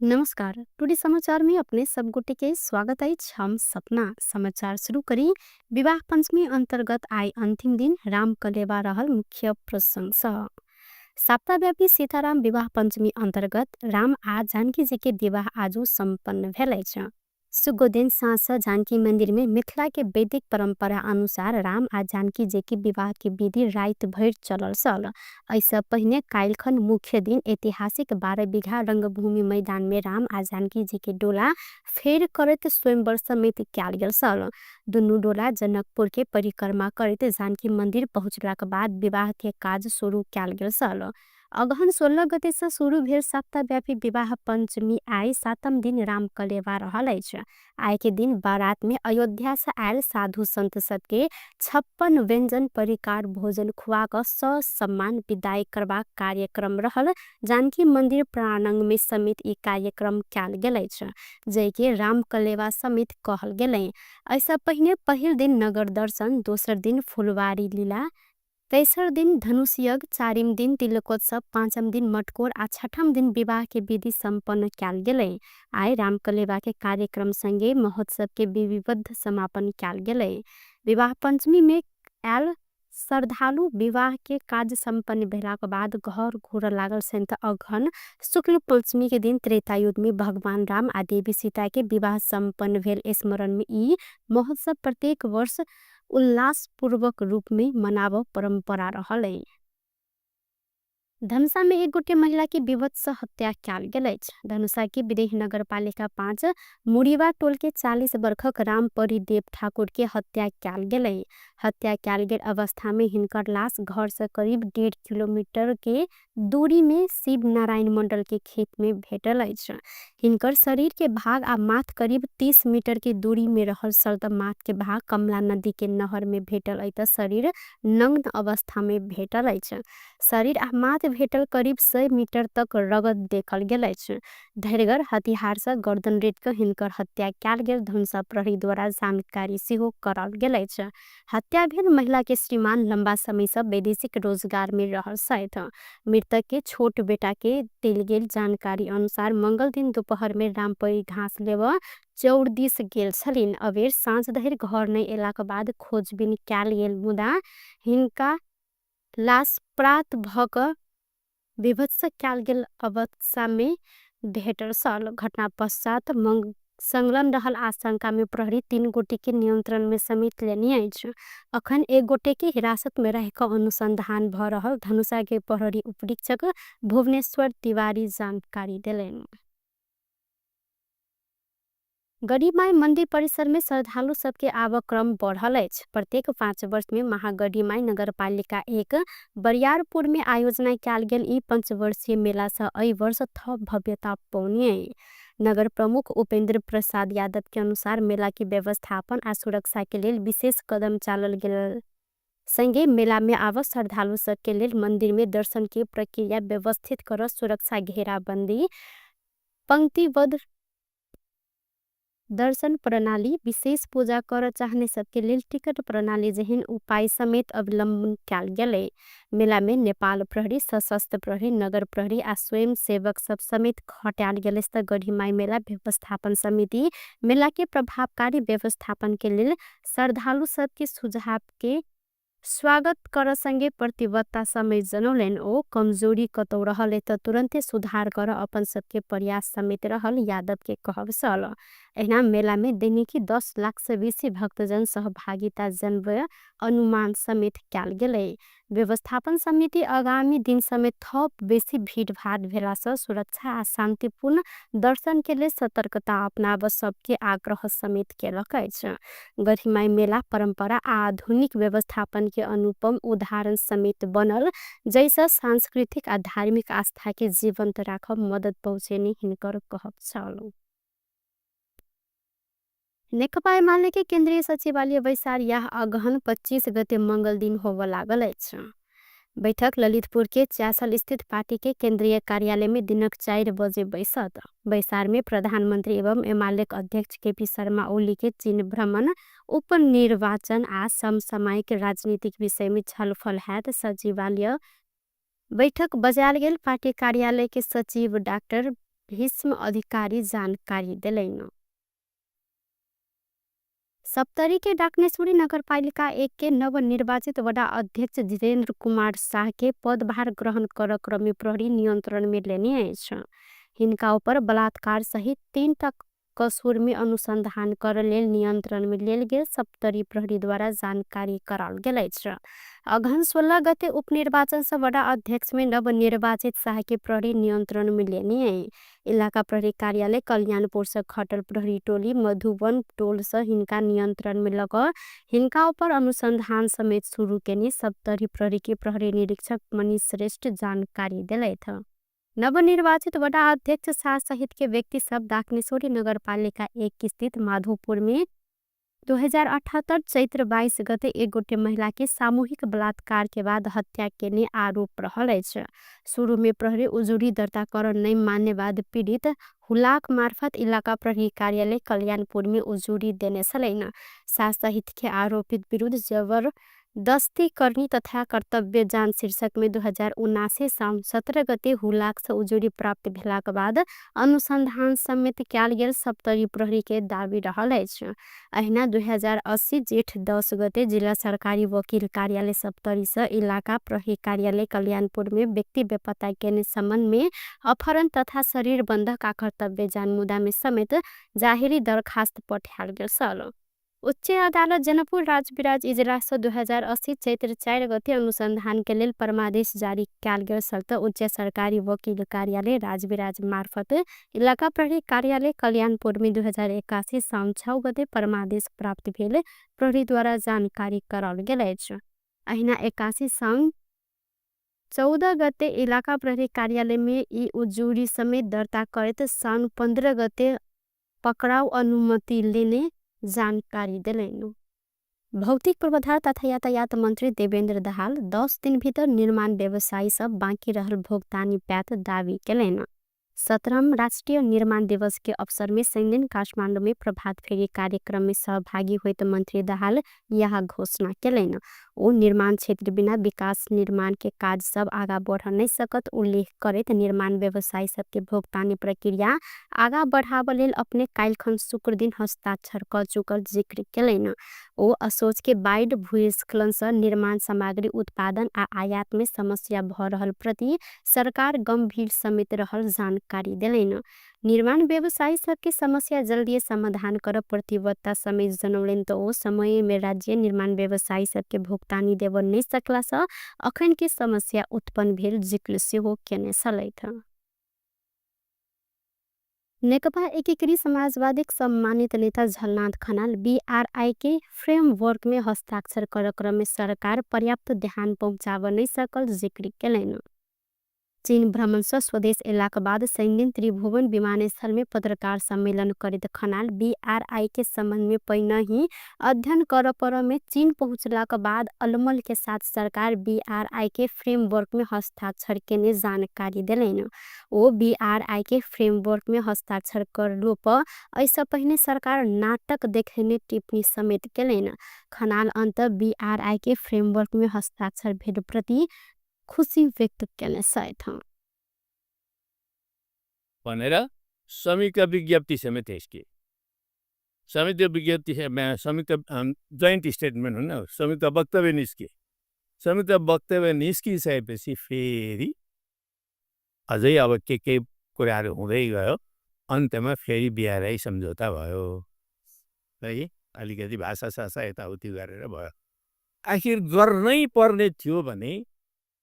नमस्कार, टुडे समाचार में अपने सब गोटे के स्वागत अछि। हम सपना समाचार शुरू करी। विवाह पंचमी अंतर्गत आइ अंतिम दिन राम कलेवा रहल मुख्य प्रसंग। सप्ताहव्यापी सीताराम विवाह पंचमी अंतर्गत राम आ जानकी जी के विवाह आजू सम्पन्न भेल अछि। सुगोदिन साँझ जानकी मंदिर में मिथिला के वैदिक परंपरा अनुसार राम आ जानकी जी के विवाह के विधि रात भर चलल छल। ऐसा पहिने काल्हिखन मुख्य दिन ऐतिहासिक 12 बीघा रंगभूमि मैदान में राम आ जानकी जी के डोला फेर करैत स्वयंवर समेत कयल गेल छल। दुनू डोला जनकपुर के परिक्रमा करैत जानकी मंदिर पहुँचलाक बाद विवाह के काज शुरू कयल गेल छल। अगहन 16 गते से शुरू भेल सप्ताहव्यापी विवाह पंचमी आइ 7म दिन राम कलेवा रहल अछि। आइ के दिन बारात में अयोध्या से आयल साधु संत सबके 56 व्यंजन परिकार भोजन खुआ क ससम्मान विदाई करबाक कार्यक्रम रहल। जानकी मंदिर प्रांगण में समेत ई कार्यक्रम कयल गेल अछि, जैके राम कलेवा समेत कहल गेलै। ऐसा पहिने पहिल दिन नगर दर्शन, दोसर दिन फुलवारी लीला, तेसर दिन धनुष यज्ञ, चारिम दिन तिलकोत्सव, पाँचम दिन मटकोर आ छठम दिन विवाह के विधि सम्पन्न कयल गेलै। आइ रामकलेवा के कार्यक्रम संगे महोत्सव के विधिवत समापन कयल गेलै। विवाह पंचमी में आयल श्रद्धालु विवाह के काज सम्पन्न भेलाक बाद घर घुर लागल छनि। त अगहन शुक्ल पंचमी के दिन त्रेतायुग में भगवान राम आ देवी सीता के विवाह सम्पन्न भेल स्मरण में ई महोत्सव प्रत्येक वर्ष उल्लासपूर्वक रूप में मनाव परंपरा रहल है। धनुषा में एक गोटे महिला के विभत्स हत्या कयल गेल अछि। धनुषा के विदेह नगरपालिका 5 मुरीवा टोल के 40 वर्षक रामपरी देव ठाकुर के हत्या कयल गेलै। हत्या कयल गेल अवस्था में हिनकर लाश घर से करीब 1.5 किलोमीटर के दूरी में शिव नारायण मंडल के खेत में भेटल अछि। हिनकर शरीर के भाग आ माथ करीब 30 मीटर के दूरी में रहल छल त माथ के भाग कमला नदी के नहर में भेटल अछि त शरीर नग्न अवस्था में भेटल अछि। शरीर आ माथ भेटल करीब 100 मीटर तक रगत देखल गेल अछि। धैर्यगर हथियार से गर्दन रेत के हिनकर हत्या कयल गेल धनुषा प्रहरी द्वारा जानकारी सेहो करल गेल अछि। हत्या भेल महिला के श्रीमान लंबा समय से वैदेशिक रोजगार में रहल छथि। मृतक के छोट बेटा के देल गेल जानकारी अनुसार मंगल दिन दोपहर में रामपरी घास लेबऽ चौर दिस गेल छलिन। अबेर साँझ धरि घर नहि एलाक बाद खोजबीन कयल गेल, मुदा हिनका लाश प्रात भ क विभत्स कयल गेल अवस्था में भेटल छल। घटना पश्चात संलग्न रहल आशंका में प्रहरी 3 गोटे के नियंत्रण में समेत लेने अछि। अखन 1 गोटे के हिरासत में रह क अनुसंधान भ रहल धनुषा के प्रहरी उपरीक्षक भुवनेश्वर तिवारी जानकारी देलनि। गढ़ीमाई मंदिर परिसर में श्रद्धालु सबके आवक्रम बढ़ल अछि। प्रत्येक 5 वर्ष में महागढ़ीमाई नगरपालिका 1 बरियारपुर में आयोजना कयल गेल ई पंचवर्षीय मेला से एहि वर्ष थप भव्यता पौने। नगर प्रमुख उपेंद्र प्रसाद यादव के अनुसार मेला के व्यवस्थापन आ सुरक्षा के लेल विशेष कदम चालल गेल संगे मेला में आव श्रद्धालु सबके लेल मंदिर में दर्शन के प्रक्रिया व्यवस्थित कर सुरक्षा घेराबंदी, पंक्तिबद्ध दर्शन प्रणाली, विशेष पूजा कर चाहने सबके लेल टिकट प्रणाली जेहन उपाय समेत अवलंबन कयल गेलै। मेला में नेपाल प्रहरी, सशस्त्र प्रहरी, नगर प्रहरी आ स्वयं सेवक सब समेत खटायल गेल। गढ़ीमाई मेला व्यवस्थापन समिति मेला के प्रभावकारी व्यवस्थापन के लेल श्रद्धालु सबके सुझाव के स्वागत कर संगे प्रतिबद्धता समेत जनौलनि। ओ कमजोरी कतौ रहल त तुरन्ते सुधार कर अपन सबके प्रयास समेत रहल यादव के कहब छल। एहिना मेला में दैनिकी 10 लाख से बेसी भक्तजन सहभागिता जनबय अनुमान समेत कयल गेलै। व्यवस्थापन समिति आगामी दिन समेत थप बेसी भीड़भाड़ भेला से सुरक्षा आ शांतिपूर्ण दर्शन के लेल सतर्कता अपनाब सबके आग्रह समेत केलक अछि। गढ़ीमाई मेला परंपरा आ आधुनिक व्यवस्थापन के अनुपम उदाहरण समेत बनल, जैसा सांस्कृतिक आ धार्मिक आस्था के जीवंत राखब मदद पहुँचेने हिनकर कहब छल। नेकपा एमाले के केंद्रीय सचिवालय बैसार यह अगहन 25 गते मंगल दिन होबय लागल अछि। बैठक ललितपुर के च्यासल स्थित पार्टी के केंद्रीय कार्यालय में दिनक 4 बजे बैसत। बैसार में प्रधानमंत्री एवं एमाले के अध्यक्ष केपी शर्मा ओली के चीन भ्रमण, उपनिर्वाचन आ समसामयिक राजनीतिक विषय में छलफल हैत। सचिवालय बैठक बजायल गेल पार्टी कार्यालय के सचिव डाक्टर भीष्म अधिकारी जानकारी देलैन। सप्तरी के डाकनेश्वरी नगरपालिका 1 के नवनिर्वाचित वडा अध्यक्ष जितेन्द्र कुमार शाह के पदभार ग्रहण कर क्रम प्रहरी नियंत्रण में लेने अछि। हिनका ऊपर बलात्कार सहित 3टा कसुर में अनुसंधान कर लेल नियंत्रण में लेल गेल सप्तरी प्रहरी द्वारा जानकारी कराल गेल अछि। अगहन 16 गते उपनिर्वाचन से वडा अध्यक्ष में नवनिर्वाचित शाह के प्रहरी नियंत्रण में लेने है। इलाका प्रहरी कार्यालय कल्याणपुर से खटल प्रहरी टोली मधुबन टोल से हिनका नियंत्रण में लग हिनका ऊपर अनुसंधान समेत शुरू केने सप्तरी प्रहरी के प्रहरी निरीक्षक मनीष श्रेष्ठ जानकारी दिलैथ। नवनिर्वाचित वडा अध्यक्ष शाह सहित के व्यक्ति सब डाकनेश्वरी नगरपालिका 1 स्थित माधोपुर में 2078 चैत्र 22 गते एक गोटे महिला के सामूहिक बलात्कार के बाद हत्या केने आरोप रहल अछि। शुरू में प्रहरी उजुरी दर्ता कर नहीं मान्य बाद पीड़ित हुलाक मार्फत इलाका प्रहरी कार्यालय कल्याणपुर में उजुरी देने छलैन। शाह सहित के आरोपित विरुद्ध जबरदस्ती करनी तथा कर्तव्य जान शीर्षक में 2079 साउन 17 गते हुलाक से उजुरी प्राप्त भेलाक बाद अनुसंधान समेत कयल गेल सप्तरी प्रहरी के दावी रहल अछि। अहिना 2080 जेठ 10 गते जिला सरकारी वकील कार्यालय सप्तरी से इलाका प्रहरी कार्यालय कल्याणपुर में व्यक्ति बेपत्ता केने संबंध में अपहरण तथा शरीर बंधक आ कर्तव्य जान मुद्दा में समेत जाहिरी दरखास्त पठायल गेल छल। उच्च अदालत जनकपुर राजविराज इजलास 2080 चैत्र 4 गते अनुसंधान के लेल परमादेश जारी कयल गेल छल त उच्च सरकारी वकील कार्यालय राजविराज मार्फत इलाका प्रहरी कार्यालय कल्याणपुर में 2081 साउन 6 गते परमादेश प्राप्त भेल प्रहरी द्वारा जानकारी कराओल गेल अछि। अहिना 81 साउन 14 गते इलाका प्रहरी कार्यालय में ई उजुरी समेत दर्ता करैत साउन 15 गते पकड़ाव अनुमति लेने जानकारी देलैन। भौतिक पूर्वाधार तथा यातायात मंत्री देवेंद्र दाहाल 10 दिन भीतर निर्माण व्यवसायी सब बाँकी रहल भुगतानी प्यात दावी केलैन। 17वां राष्ट्रीय निर्माण दिवस के अवसर में शनिदिन काठमांडू में प्रभात फेरी कार्यक्रम में सहभागी होइत मंत्री दाहाल यह घोषणा केलैन। ओ निर्माण क्षेत्र बिना विकास निर्माण के काज सब आगा बढ़ नहीं सकत उल्लेख करैत निर्माण व्यवसायी सबके भुगतानी प्रक्रिया आगा बढ़ाव लेल अपने काल्हिखन शुक्र दिन हस्ताक्षर क चुकल जिक्र केलैन। ओ असोज के बाढ़ भूस्खलन से निर्माण सामग्री उत्पादन आ आयात में समस्या भ रहल प्रति सरकार गंभीर समेत रहल जानकारी देलैन। निर्माण व्यवसायी सबके समस्या जल्दी समाधान कर प्रतिबद्धता समेत जनौलैन त ओ समय में राज्य निर्माण व्यवसायी सबके भुगतानी देव नहीं सकला से अखन के समस्या उत्पन्न भेल जिक्र सेहो केने छलैथ। नेकपा एकीकृत समाजवादी सम्मानित नेता झलनाथ खनाल बीआरआई के फ्रेमवर्क में हस्ताक्षर कर क्रम में सरकार पर्याप्त ध्यान पहुंचाव नहीं सकल जिक्र केलैन। चीन भ्रमण से स्वदेश एलाक बाद शनिदिन त्रिभुवन विमानस्थल में पत्रकार सम्मेलन करैत खनाल बीआरआई के संबंध में पहिने ही अध्ययन कर पर में चीन पहुंचलाक बाद अलमल के साथ सरकार बीआरआई के फ्रेमवर्क में हस्ताक्षर केने जानकारी देलैन। ओ बीआरआई के फ्रेमवर्क में हस्ताक्षर करलो पर ऐसा पहिने सरकार नाटक देखेने टिप्पणी समेत केलैन। खनाल अंत बीआरआई के फ्रेमवर्क में हस्ताक्षर भेल प्रति खुशी व्यक्त केने छथि। भनेर संयुक्त विज्ञप्ति समेत निस्किए। संयुक्त विज्ञप्ति संयुक्त जोइन्ट स्टेटमेन्ट हुन, संयुक्त वक्तव्य निस्किए। संयुक्त वक्तव्य निस्किसकेपछि फेरि अझै अब के के कुराहरू हुँदै गयो, अन्त्यमा फेरि बिआरआई सम्झौता भयो है, अलिकति भाषा साषा यताउति गरेर भयो। आखिर गर्नै पर्ने थियो भने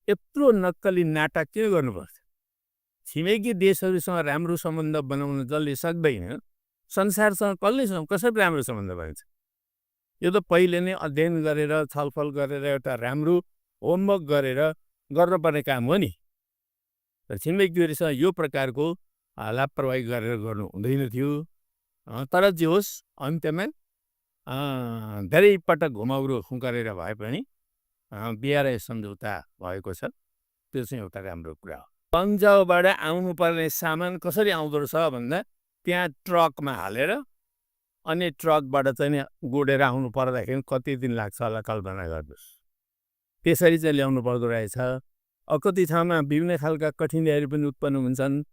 यत्रो नक्कली नाटक किन गर्नुपर्छ? छिमेकी देशहरूसँग राम्रो सम्बन्ध बनाउन जसले सक्दैन, संसारसँग कसले कसरी राम्रो सम्बन्ध बन्छ? यो त पहिले नै अध्ययन गरेर छलफल गरेर एउटा राम्रो होमवर्क गरेर गर्नुपर्ने काम हो नि। र छिमेकीहरूसँग यो प्रकारको लापरवाही गरेर गर्नु हुँदैन थियो। तर जे होस् अन्त्यमा धेरै पटक घुमाउरो गरेर भए पनि बिआरआई सम्झौता भएको छ, त्यो चाहिँ एउटा राम्रो कुरा हो। पन्जाबबाट आउनुपर्ने सामान कसरी आउँदो रहेछ भन्दा त्यहाँ ट्रकमा हालेर अनि ट्रकबाट चाहिँ गोडेर आउनु पर्दाखेरि कति दिन लाग्छ होला कल्पना गर्नुहोस्। त्यसरी चाहिँ ल्याउनु पर्दो रहेछ। अब कति ठाउँमा विभिन्न खालका कठिनाइहरू पनि उत्पन्न हुन्छन्।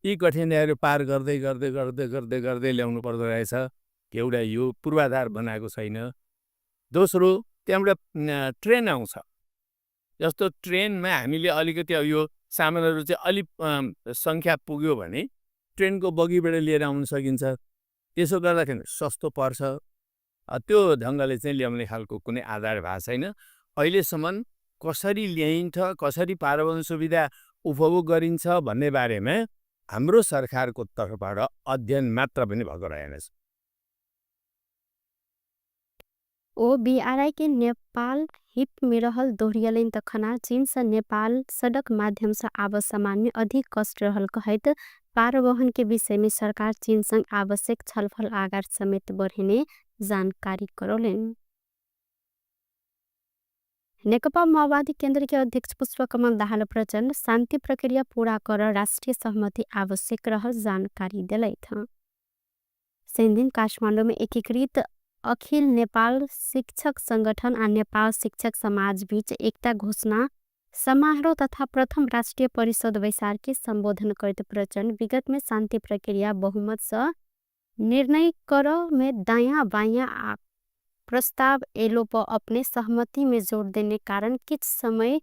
यी कठिनाइहरू पार गर्दै गर्दै गर्दै गर्दै गर्दै ल्याउनु पर्दो रहेछ। एउटा यो पूर्वाधार बनाएको छैन। दोस्रो, त्यहाँबाट ट्रेन आउँछ। जस्तो ट्रेनमा हामीले अलिकति अब यो सामानहरू चाहिँ अलिक सङ्ख्या पुग्यो भने ट्रेनको बगीबाट लिएर आउन सकिन्छ। त्यसो गर्दाखेरि सस्तो पर्छ। त्यो ढङ्गले चाहिँ ल्याउने खालको कुनै आधार भएको छैन। अहिलेसम्म कसरी ल्याइन्छ, कसरी पारिवहन सुविधा उपभोग गरिन्छ भन्ने बारेमा हाम्रो सरकारको तर्फबाट अध्ययन मात्र पनि भएको रहेनछ। ओ बीआरआई के नेपाल हित में रहल दोहरियलनि त खनाल चीन से नेपाल सडक माध्यम से आव सामान में अधिक कष्ट रहल कहैत पारिवहन के विषय में सरकार चीन संग आवश्यक छलफल आगार समेत बढ़ेने जानकारी करौलनि। नेकपा माओवादी केन्द्र के अध्यक्ष पुष्पकमल दाहाल प्रचण्ड शान्ति प्रक्रिया पूरा कर राष्ट्रिय सहमति आवश्यक रहल जानकारी देलथि। शनिदिन काठमाडौँ में एकीकृत अखिल नेपाल शिक्षक संगठन आ नेपाल शिक्षक समाज बीच एकता घोषणा समारोह तथा प्रथम राष्ट्रिय परिषद बैसार के संबोधन करैत प्रचण्ड विगत में शान्ति प्रक्रिया बहुमत से निर्णय कर में दायाँ बायाँ प्रस्ताव एलो पर अपने सहमति में जोड़ देने कारण किछ समय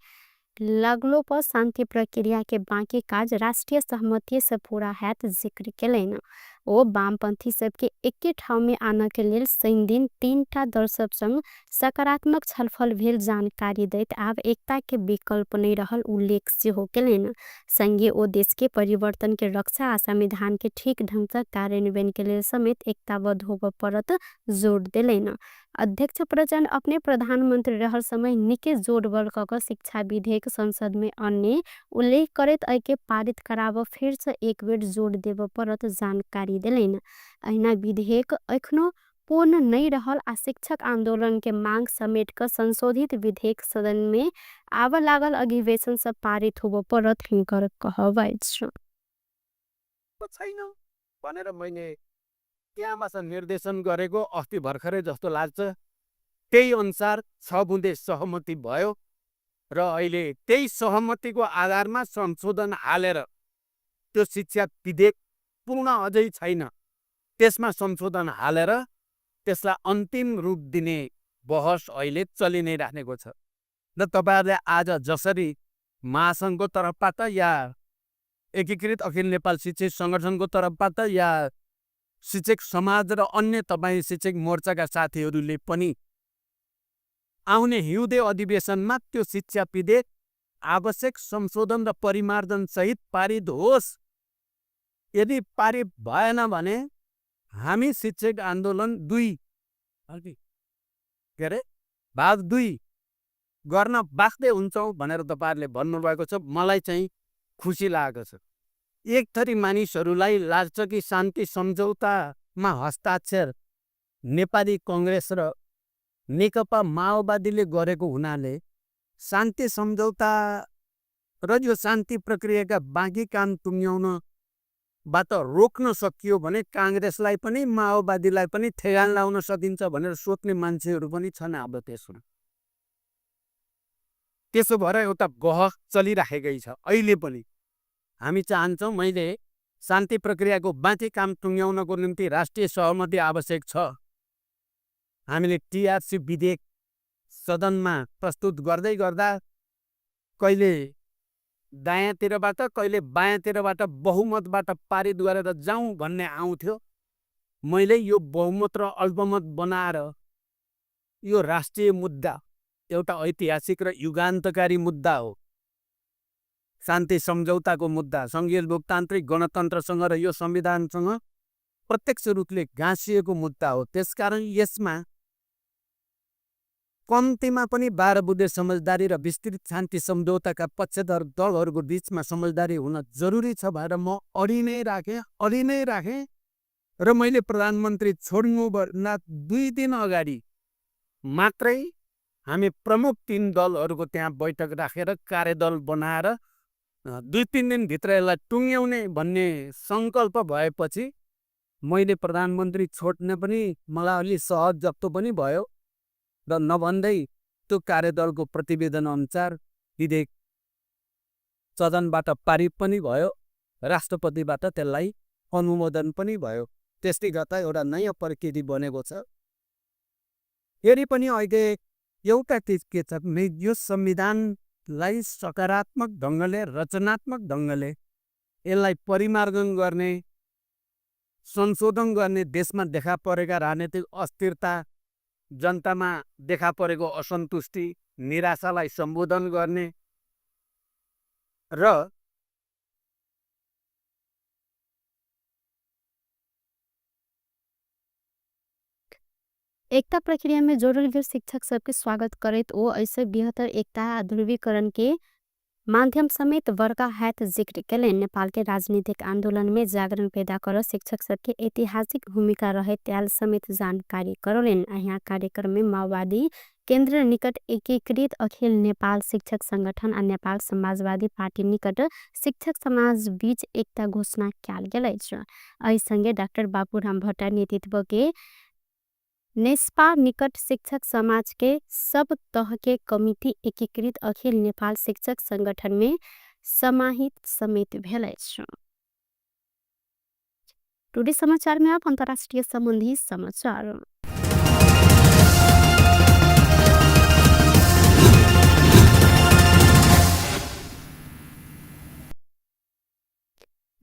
लगलो पर शान्ति प्रक्रिया के बाकी काज राष्ट्रिय सहमति से पूरा हैत जिक्र केलनि। ओ वामपंथी सबके एके ठाउँ में आनऽ के लेल शनिदिन 3टा दल सब संग सकारात्मक छलफल भेल जानकारी दैत आब एकता के विकल्प नहीं रहल उल्लेख सेहो केलनि। संगे ओ देश के परिवर्तन के रक्षा आ संविधान के ठीक ढंग से कार्यान्वयन के लेल समेत एकताबद्ध होबऽ पड़त जोड़ देलनि। अध्यक्ष प्रचण्ड अपने प्रधानमंत्री रहल समय निके जोड़ बल क शिक्षा विधेयक संसद में अन्य उल्लेख करैत एके पारित कराब फिर से एक बेर जोड़ देबऽ पड़त जानकारी देलनि। अहिना विधेयक एखनो पूर्ण नहीं रहल आ शिक्षक आंदोलन के मांग समेट क संशोधित विधेयक सदन में आव लागल अधिवेशन से पारित होबऽ पड़त हिनकर कहब अछि। छैन भनेर मैले त्यहाँबाट निर्देशन गरेको अस्ति भर्खरै जस्तो लाग्छ। त्यही अनुसार 6 बुँदे सहमति भयो र अहिले त्यही सहमतिको आधारमा संशोधन हालेर त्यो शिक्षा विधेयक पूर्ण अझै छैन, त्यसमा संशोधन हालेर त्यसलाई अन्तिम रूप दिने बहस अहिले चलि नै राखेको छ। र तपाईँहरूले आज जसरी महासङ्घको तर्फबाट या एकीकृत अखिल नेपाल शिक्षक सङ्गठनको तर्फबाट या शिक्षक समाज र अन्य तपाईँ शिक्षक मोर्चाका साथीहरूले पनि आउने हिउँदे अधिवेशनमा त्यो शिक्षा विधेयक आवश्यक संशोधन र परिमार्जनसहित पारित होस्। यदि पारित भएन भने हामी शिक्षक आन्दोलन 2 के अरे भाग 2 गर्न बाध्य हुन्छौँ भनेर तपाईँहरूले भन्नुभएको छ। मलाई चाहिँ खुसी लागेको छ। एक थरी मानिसहरूलाई लाग्छ कि शान्ति सम्झौतामा हस्ताक्षर नेपाली कङ्ग्रेस र नेकपा माओवादीले गरेको हुनाले शान्ति सम्झौता र यो शान्ति प्रक्रियाका बाँकी काम टुङ्ग्याउनबाट रोक्न सकियो भने काङ्ग्रेसलाई पनि माओवादीलाई पनि ठेगान लाउन सकिन्छ भनेर सोच्ने मान्छेहरू पनि छन् अब त्यसमा। त्यसो भएर एउटा बहस चलिराखेकै छ अहिले पनि। हामी चाहन्छौँ, मैले शान्ति प्रक्रियाको बाँकी काम टुङ्ग्याउनको निम्ति राष्ट्रिय सहमति आवश्यक छ। हामीले टिआरसी विधेयक सदनमा प्रस्तुत गर्दै गर्दा कहिले दायाँतिरबाट कहिले बायाँतिरबाट बहुमतबाट पारित गरेर जाउँ भन्ने आउँथ्यो। मैले यो बहुमत र अल्पमत बनाएर यो राष्ट्रिय मुद्दा एउटा ऐतिहासिक र युगान्तकारी मुद्दा हो। शान्ति सम्झौताको मुद्दा सङ्घीय लोकतान्त्रिक गणतन्त्रसँग र यो संविधानसँग प्रत्यक्ष रूपले गाँसिएको मुद्दा हो। त्यसकारण यसमा कम्तीमा पनि 12 बुँदे समझदारी र विस्तृत शान्ति सम्झौताका पक्षधर दलहरूको बिचमा समझदारी हुन जरुरी छ भनेर म अडि नै राखेँ र मैले प्रधानमन्त्री छोड्नुभन्दा 2 दिन अगाडि मात्रै हामी प्रमुख 3 दलहरूको त्यहाँ बैठक राखेर कार्यदल बनाएर 2-3 दिनभित्र यसलाई टुङ्ग्याउने भन्ने सङ्कल्प भएपछि मैले प्रधानमन्त्री छोड्ने पनि मलाई अलि सहज जस्तो पनि भयो र नभन्दै त्यो कार्यदलको प्रतिवेदन अनुसार विधेयक सदनबाट पारित पनि भयो राष्ट्रपतिबाट त्यसलाई अनुमोदन पनि भयो। त्यसले गर्दा एउटा नयाँ प्रकृति बनेको छ। फेरि पनि अहिले एउटा चिज के छ भने यो संविधानलाई सकारात्मक ढङ्गले, रचनात्मक ढङ्गले यसलाई परिमार्जन गर्ने, संशोधन गर्ने, देशमा देखा परेका राजनीतिक अस्थिरता, जनतामा देखा परेको असन्तुष्टि, निराशालाई सम्बोधन गर्ने र एकता प्रक्रिया में जोड़ल गेल शिक्षक सबके स्वागत करैत ओ ऐसे बेहतर एकता आ ध्रुवीकरण के माध्यम समेत बड़का हैत जिक्र केलनि। नेपाल के राजनीतिक आंदोलन में जागरण पैदा कर शिक्षक सबके ऐतिहासिक भूमिका रहैत आयल समेत जानकारी करौलनि। अहिना कार्यक्रम में माओवादी केन्द्र निकट एकीकृत अखिल नेपाल शिक्षक संगठन आ नेपाल समाजवादी पार्टी निकट शिक्षक समाज बीच एकता घोषणा कयल गेल अछि। एहि संगे डाक्टर बाबूराम भट्टराई नेतृत्व के नेस्पा निकट शिक्षक समाज के सब तह के कमिटी एकीकृत अखिल नेपाल शिक्षक संगठन में समाहित समेत भेल अछि। टुडे समाचार में अब अंतर्राष्ट्रीय संबंधी समाचार।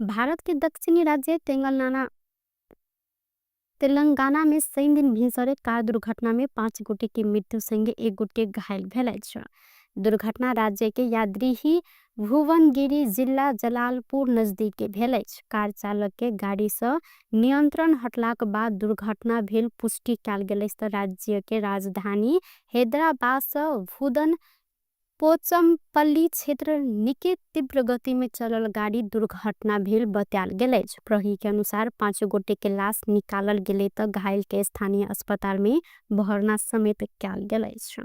भारत के दक्षिणी राज्य तेलंगाना में शनि दिन भिनसरे कार दुर्घटना में 5 गोटे के मृत्यु संगे 1 गोटे घायल भेल अछि। दुर्घटना राज्य के यादृही भुवनगिरी जिला जलालपुर नजदीक भेल अछि। कार चालक के गाड़ी से नियंत्रण हटलाक बाद दुर्घटना भेल पुष्टि कयल गेल अछि। त राज्य के राजधानी हैदराबाद से भूदन पोचमपल्ली क्षेत्र निके तीव्र गति में चलल गाड़ी दुर्घटना भेल बतायल गेल अछि। प्रहरी के अनुसार 5 गोटे के लाश निकालल गेलै त घायल के स्थानीय अस्पताल में भर्ना समेत कयल गेल अछि।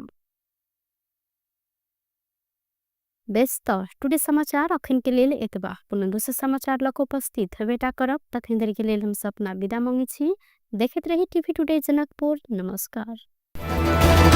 बेस त टुडे समाचार अखन के लेल एतबा। पुनः दोसर समाचार लक उपस्थित हेबेटा करब। तखन धरि के लेल हम सब अपना विदा मांगै छी। देखैत रही टीवी टुडे जनकपुर। नमस्कार।